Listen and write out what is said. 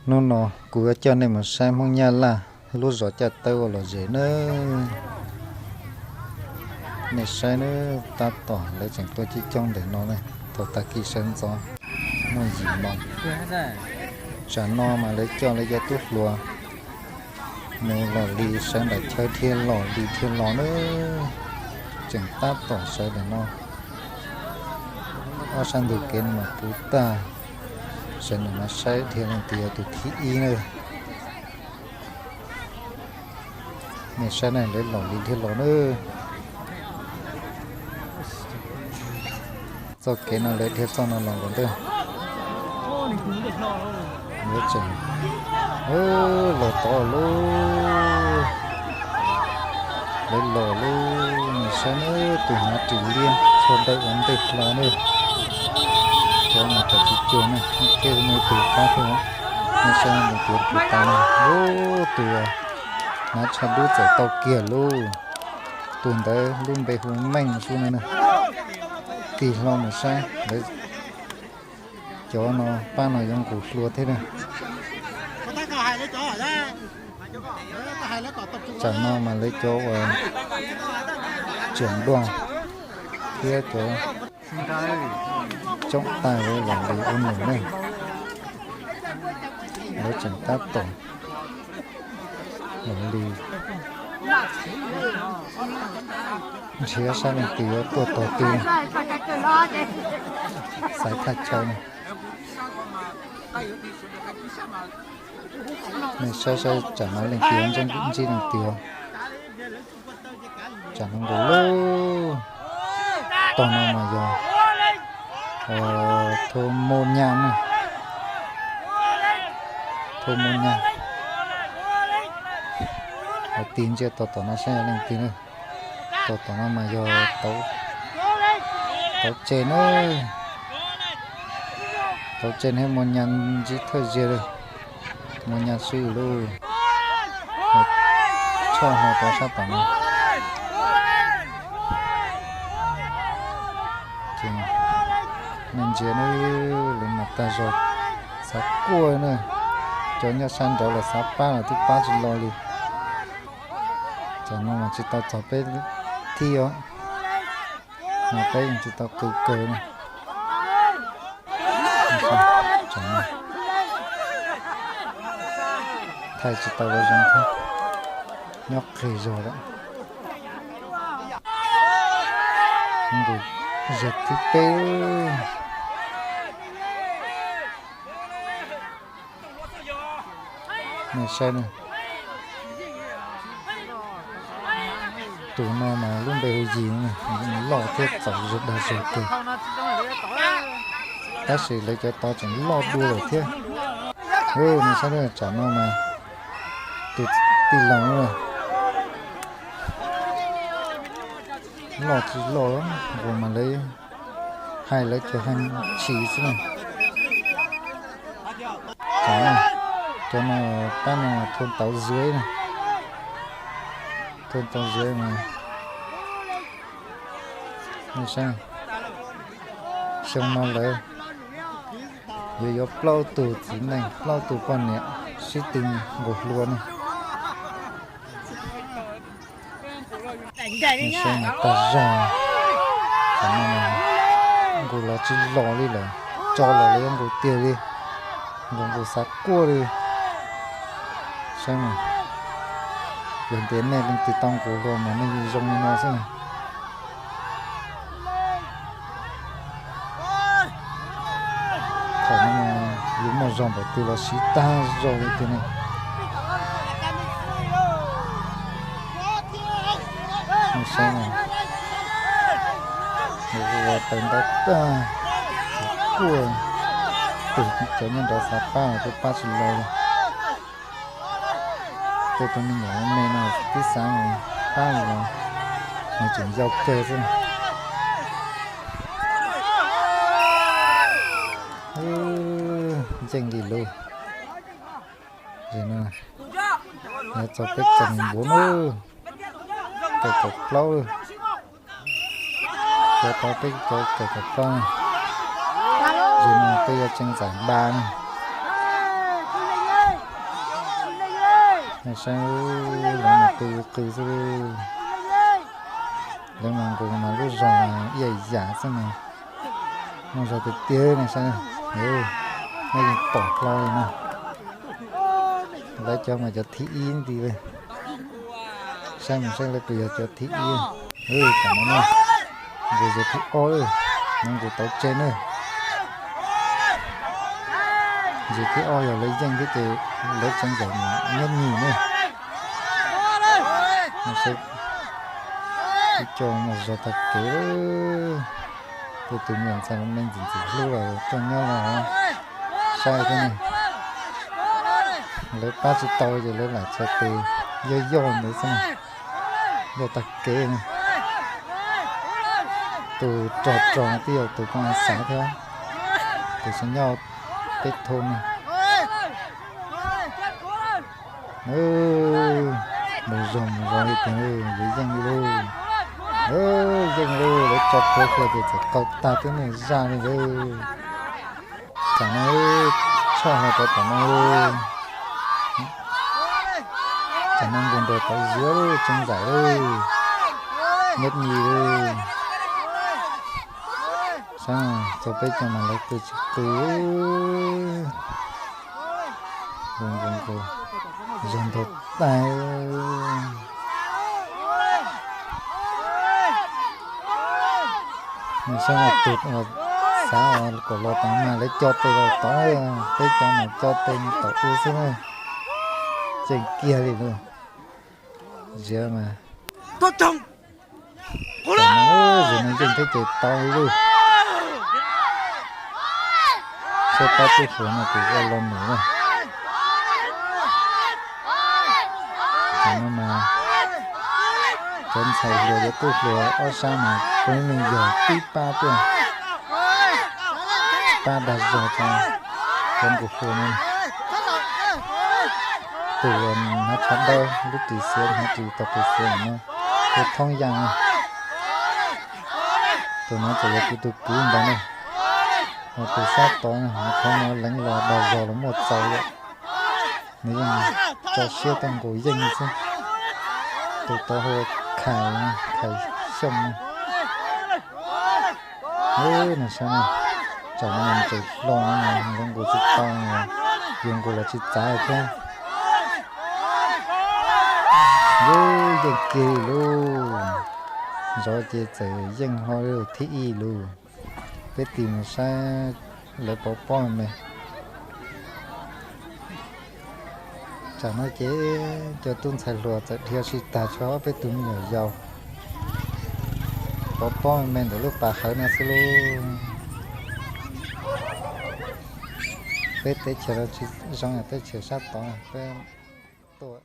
Hnub no kuv yuav coj nej mus saib Hmoob Nyab Laj lub zos caj tawb ua lom zem nawb. Nej saib nawb, tab tom lawv tseem tuaj coob coob ntawm no ne. Thaum tag kis sawv ntxov muaj yim moos, tsam no mas lawv coj lawv cov tub hluas mus lom li sawv nram chaw dhia lom li dhia los nawb. Tseem tab tom sawv ntawm no, ob sab ntug kev no mas puv tag. Sawv ntawm no saib dhia leej twg yog tus thib ib nawb. Nej saib na, lawv lom li dhia los nawb. Txoj kev no lawv dhia txoj no los nkaus ntej. Lawv tseem los tod lauj. Lawv los lauj, nej saib nawb, tus hnav ris liab txhua dawb ua ntej hlo nawb. Cov mas tseem tsis cuag ne, tej me tus qab thiab. Nej saib tus puv tas no, ub, tus hnav tsho dub txawm tau kiag lauj. Tus ntawd lub npe hu Meej Sub no na. Tig hlo mus saib lawv cov no, pab no yuav nqus hlua thiab na. Tsam no mas lawv cov uas tseem duaj thiab cov coob tais lawv los li ua num ne. Lawv tseem tab tom los li nrhiav saib leej twg yuav tuaj tog twg, xaiv thaj chaw ne. Nej saib saib tsam no leej twg yuav ntsib leej twg. Tsam no nkaus lauj. Tog no mas yog Thua Muas Nyas ne. Thua Muas Nyas. Ua tig ntsia tog tom no saib yog leej twg na. Tog tom no mas yog Tauv Tseg na. Tauv Tseg thiab Muas Nyas ntsib thawj ziag li. Muas Nyas swb lauj. Tshaj hlo rau sab tom no. Nej ntsia na, lawv mas tag zog xav kuaj na. Cov nyob sab nraud los xav pab los twb pab tsis los li. Tsam no mas tsis tau txog peb thib os, mas peb yeej tsis tau qw kawg na. Thaij tsis tau ua zoo thiab, nyob qis zog lawm. Nqus zog thib peb. Nej saib na, tus no mas lub npe hu Yis, loj thiab txaus zog dag zog kawg. Tab sis lawv cov tod tseem loj dua lawm thiab. Nej saib tsam no mas tus tij laug loj tsis loj, nqus mas lawv hais lawv cov hais chis xwb na. Cov no, pab no Thua Tauv Zuav na. Thua Tauv Zuav mas, nej saib, xyoo no lawv yuav yuav plaub tug txiv neej plaub tug poj niam sib tw nqus hlua ne. Nej saib mas tag zog, nqus los tsis los li lawm, tso los lawv yuav nqus tiag li, nqus nqus xav kuaj li. Saib mas, yog tias nej leej twg tau nqus hlua mas nej zoo li no xwb. Thaum no yus muaj zog npaum twg los siv tag zog li tiag ne. Nej saib, ua taws ntaub tag, kuaj, tus cov nyob nrad xav pab los twb pab tsis los li. Tej tus me nyuam me no twb xav pab los nws tseem yau kawg xwb. Nceej li lub, no, yuav txog peb caug npuav na, caum kaum plaub, yuav tau peb caug kaum plaub, no peb yuav tseem ntxais npa ne. Nej saib, lawv mas qw qw xwb. Lawv mas nqus mas lub zog ib yam yam xwb mas, muaj zog tiag tiag nej saib. Nej yeej pom hlo li no, lawv cov mas cov thib ib nti li. Saib mus saib lawv kuj yog cov thib ib. Tam no na, nqus zog thib ob, no nqus tau tseg na. Zog thib ob yog lawv yeej thiab ces lawv tseem zaum nyob nyim na. Ib co muaj zog tag kev. Tej tus me ntxhais me ntxim ntxim hlub los coj nyob los saib thiab ne. Lawv pab tsis tau ces lawv lam txhais tes yoj yoj ntawd xwb na. Yoj tag kev na. Tus rog rog twb yog tus koom xav thiab, tus xav nyob peb thoob na. Mus zog mus zog li tiag, yuav yeej li lauj. Yeej lauj, lawv tso plhuav hlo ces txawm qaug tag twb neeg zaj li lauj. Tam no, tshaj hlo rau tam no, tam no nqus nrog tau ziab tseeb zaim lauj, nyob nyim lauj. Saib txog peb cov mas lawv qw tsis qw. Nqus nqus nqus, zog ntog tag. Nws saib mas tus xav kom los tas mas lawv co tes los tod, peb cov mas co tes tom u xwb na. Tseem kiag li lauj. Ziav mas, tam no, ziav no yeej thiab ces tau li lauj. Saib pab tub hluas no kuj ua lo num na. Tam no mas cov ntxhais hluas cov tub hluas ob sab mas puav leej yog tib pab tuaj, pab dag zog rau cov nqus hluas no. Tus uas hnav tsho dawb lub ris xiav, hnav ris tog ris xiav no, tus thoob yaj no. Tus no txawm yog kuv tus kwv ntag na. Ho tus sab tod no, qhov no leev los dag zog los muaj txaus lawm. Nws yeej tso siab tuaj nqus yeej li xwb. Tus tod hu ua Khais, Khais Xyooj no. Nws saib, tsam no nws tseem hlo no, lawv nqus tsis tau, yuav nqus los tsis txav thiab. Yus yeej kiag li lauj. Zov ces txawm yeej hlo thib ib lauj. Peb tig mus saib lawv pov pob me. Tsam no ces cov tub ntxhais hluas txawm dhia sib tag, tshuav peb tus me nyuam yaus pov pob me ntawm lub pas hawv no xwb lauj. Peb teb chaws no tsis zoo teb chaws sab tod peb tuaj.